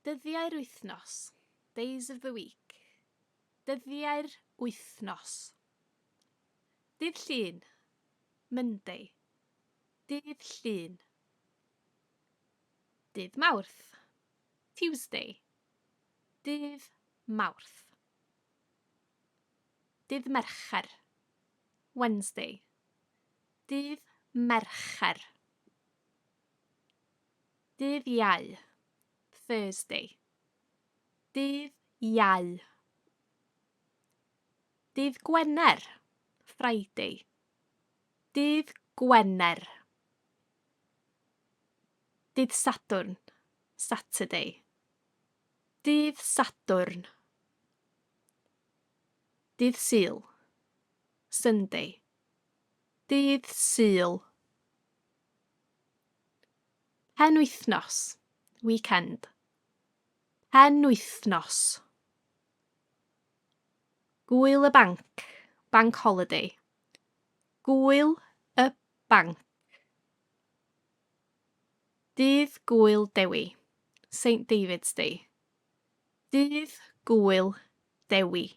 Dyddiau'r wythnos, days of the week. Dyddiau'r wythnos. Dydd Llun, Monday. Dydd Llun. Dydd Mawrth, Tuesday. Dydd Mawrth. Dydd Mercher, Wednesday. Dydd Mercher. Dydd Iau, Thursday. Dydd Iau. Dydd Gwener, Friday. Dydd Gwener. Dydd Sadwrn, Saturday. Dydd Sadwrn. Dydd Sul, Sunday. Dydd Sul. Penwythnos, weekend. Penwythnos. Gŵyl y banc, bank holiday. Gŵyl y banc. Dydd Gŵyl Dewi, Saint David's Day. Dydd Gŵyl Dewi.